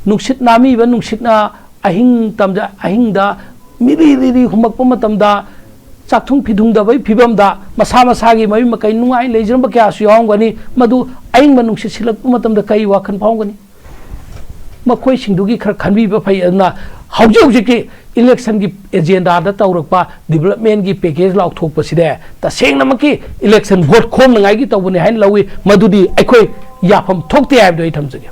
ꯅꯨꯡꯁꯤꯠ ꯅꯥꯝꯃꯤꯕ ꯅꯨꯡꯁꯤꯠꯅ ꯑꯍꯤꯡ ꯇꯝꯖ-, ꯑꯍꯤꯡꯗ ꯃꯤꯔꯤ ꯔꯤꯔꯤ ꯍꯨꯝꯃꯛꯄ ꯃꯇꯝꯗ, ꯆꯥꯛꯊꯨꯡ ꯐꯤꯊꯨꯡꯗꯕꯒꯤ ꯐꯤꯕꯝꯗ ꯃꯁꯥ ꯃꯁꯥꯒꯤ ꯃꯌꯨꯝ ꯃꯀꯩ ꯅꯨꯡꯉꯥꯏ ꯂꯩꯖꯔꯝꯕ ꯀꯌꯥꯁꯨ ꯌꯥꯎꯔꯝꯒꯅꯤ꯫ ꯃꯗꯨ ꯑꯏꯪꯕ ꯅꯨꯡꯁꯤꯠ ꯁꯤꯠꯂꯛꯄ ꯃꯇꯝꯗ ꯀꯔꯤ ꯋꯥꯈꯜ ꯐꯥꯎꯒꯅꯤ? ꯃꯈꯣꯏꯁꯤꯡꯗꯨꯒꯤ ꯈꯔ ꯈꯟꯕꯤꯕ ꯐꯩ꯫ ꯑꯗꯨꯅ ꯍꯧꯖꯤꯛ ꯍꯧꯖꯤꯛꯀꯤ ꯏꯂꯦꯛꯁꯟꯒꯤ ꯑꯦꯖꯦꯟꯗꯥꯗ ꯇꯧꯔꯛꯄ ꯗꯤꯕꯂꯞꯃꯦꯟꯒꯤ ꯄꯦꯀꯦꯖ ꯂꯥꯎꯊꯣꯛꯄꯁꯤꯗ ꯇꯁꯦꯡꯅꯃꯛꯀꯤ ꯏꯂꯦꯛꯁꯟ ꯚꯣꯠ ꯈꯣꯝꯅꯉꯥꯏꯒꯤ ꯇꯧꯕꯅꯤ ꯍꯥꯏꯅ ꯂꯧꯏ꯫ ꯃꯗꯨꯗꯤ ꯑꯩꯈꯣꯏ ꯌꯥꯐꯝ ꯊꯣꯛꯇꯦ ꯍꯥꯏꯕꯗꯨ ꯑꯩ ꯊꯝꯖꯒꯦ꯫